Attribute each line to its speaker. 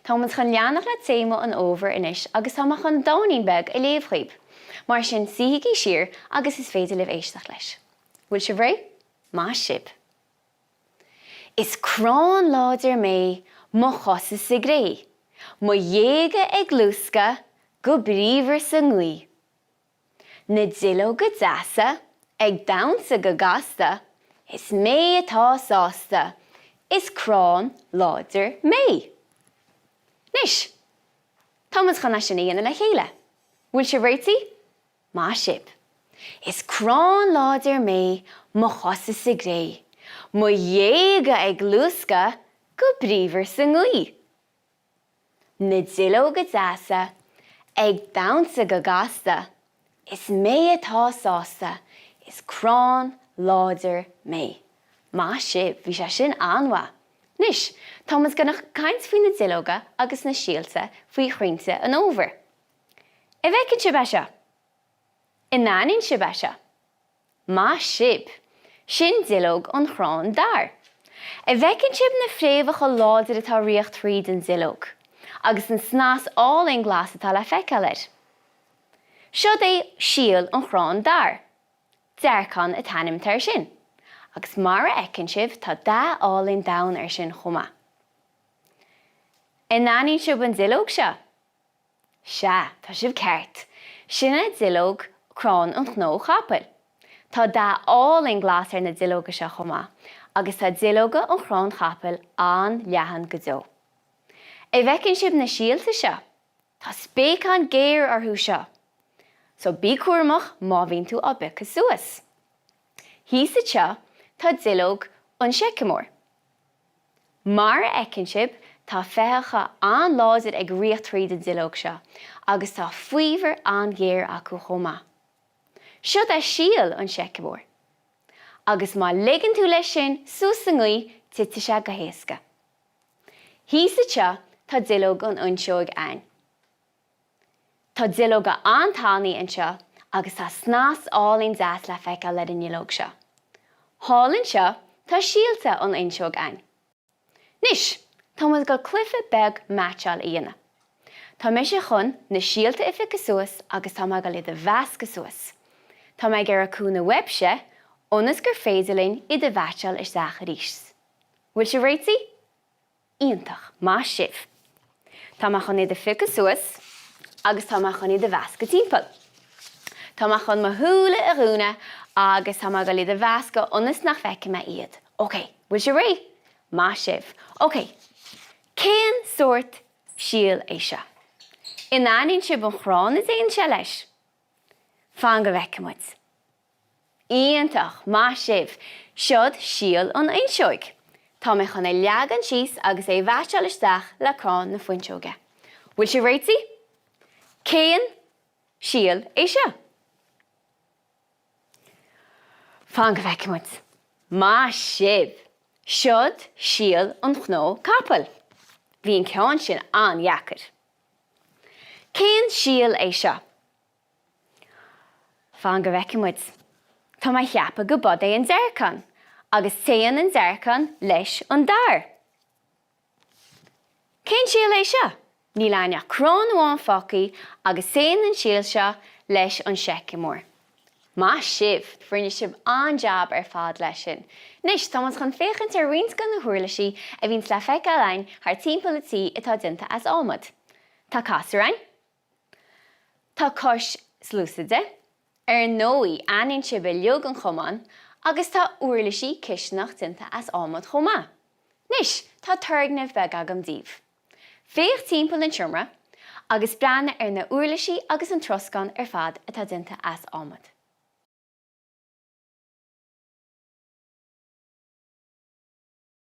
Speaker 1: Tá muid chun leanacht le téama an fhómhair anois agus tá mé chun dáinín beag a léamh dhaoib. Mar sin, suígí siar agus is féidir libh éisteacht leis. Bhfuil sibh réidh? Maith sibh! Is crann láidir mé, mo chosa sa gcré, mo ghéaga ag luascadh go bríomhar sa ngaoth. Na duilleoga deasa ag damhsa go gasta, is mé atá sásta, is crann láidir mé. Anois, tá muid chun é sin a dhéanamh le chéile. Bhfuil sibh réití? Maith sibh. Is crann láidir mé, mo chosa sa gcré, mo ghéaga ag luascadh go bríomhar sa ngaoth. Na duilleoga deasa ag damhsa go gasta, is mé atá sásta, is crann láidir mé. Maith sibh, bhí sé sin an-mhaith. Anois, tá muid gonna caint faoi na duilleoga agus na síolta faoi chrainnte an fhómhair. An bhfeiceann sibh é seo? An aithníonn sibh é seo? Maith sibh! Sin duilleog an chrainn dair. An bhfeiceann sibh na fréamhacha láidir atá ag rith tríd an duilleog? Agus an snas álainn glas atá le feiceáil air? Siod é síol an chrainn dair. Dearcán an t-ainm atá air sin. Agus mar a fheiceann sibh tá dath álainn donn air sin chomh maith. An aithníonn sibh an duilleog seo? Sea, tá sibh ceart. Sin é duilleog crann an chnó chapaill. Tá dath álainn glas ar na duilleoga seo chomh maith, agus tá duilleoga an chrainn chapaill an-leathan go deo. An bhfeiceann sibh na síolta seo? Tá spéacáin géar orthu seo! So bí cúramach má bhíonn tú á bpiocadh suas. Thíos anseo tá duilleog an seiceamóir. Mar a fheiceann sibh, tá feitheacha an-láidir ag rith tríd an duilleog seo, agus tá faobhar an-ghéar acu chomh maith. Siod é síol an seiceamóir. Agus má ligeann tú leis sin suas sa ngaoth, titfidh sé go héasca. Thíos anseo tá duilleog an fhuinseoig a'inn. Tá duilleoga an-tanaí anseo agus tá snas álainn deas le feiceáil ar an nduilleog seo. Thall anseo tá síolta an fhuinseog a'inn. Anois, tá muid ag dul cluiche beag meaitseáil a dhéanamh. Tá mise chun na síolta a phiocadh suas agus tá mé ag dul iad a mheascadh suas. Tá mé ag iarraidh cúnamh uaibhse ionas gur féidir linn iad a mheaitseáil isteach arís. Bhfuil sibh réití? Iontach, maith sibh. Tá mé chun iad a phiocadh suas agus tá mé chun iad a mheascadh timpeall. Tá mé chun mo shúile a dhúnadh agus tá mé ag dul iad a mheascadh ionas nach bhfeicfidh mé iad. Ok, bhfuil sibh réidh? Maith sibh. Ok, cén sórt síol é seo? An aithníonn sibh an chrann a dtéann sé leis? Fan go bhfeicfidh muid. Iontach! Maith sibh! Siod síol an fhuinseoig. Tá mé chun é leagan síos agus é a mheaitseáil isteach le crann na fuinseoige. Bhfuil sibh réití? Cén síol é seo? Fan go bhfeicfidh muid. Maith sibh! Siod síol an chnó capaill. Bhí an ceann sin an-dheacair. Cén síol é seo? Fan go bhfeicfidh muid. Tá mé a cheapadh go b'é an dearcán, agus téann an dearcán leis an dair. Cén síol é seo? Níl a'inn ach crann amháin fágtha agus téann an síol seo leis an seiceamóir. Maith sibh! Rinne sibh an-jab ar fad leis sin. Anois, tá muid chun féachaint ar roinnt de na huirlisí a bhíonns le feiceáil a'inn thar timpeall an tí atá déanta as adhmad. Tá casúr a'inn. Tá cois sluasaide, ar ndóigh, aithníonn sibh uilig an chamán, agus tá uirlisí cisteanach déanta as adhmad chomh maith. Anois, tá turgnamh beag agam daoibh. Féach timpeall an tseomra agus breathnaigh ar na huirlisí agus an troscán ar fad atá déanta as adhmad.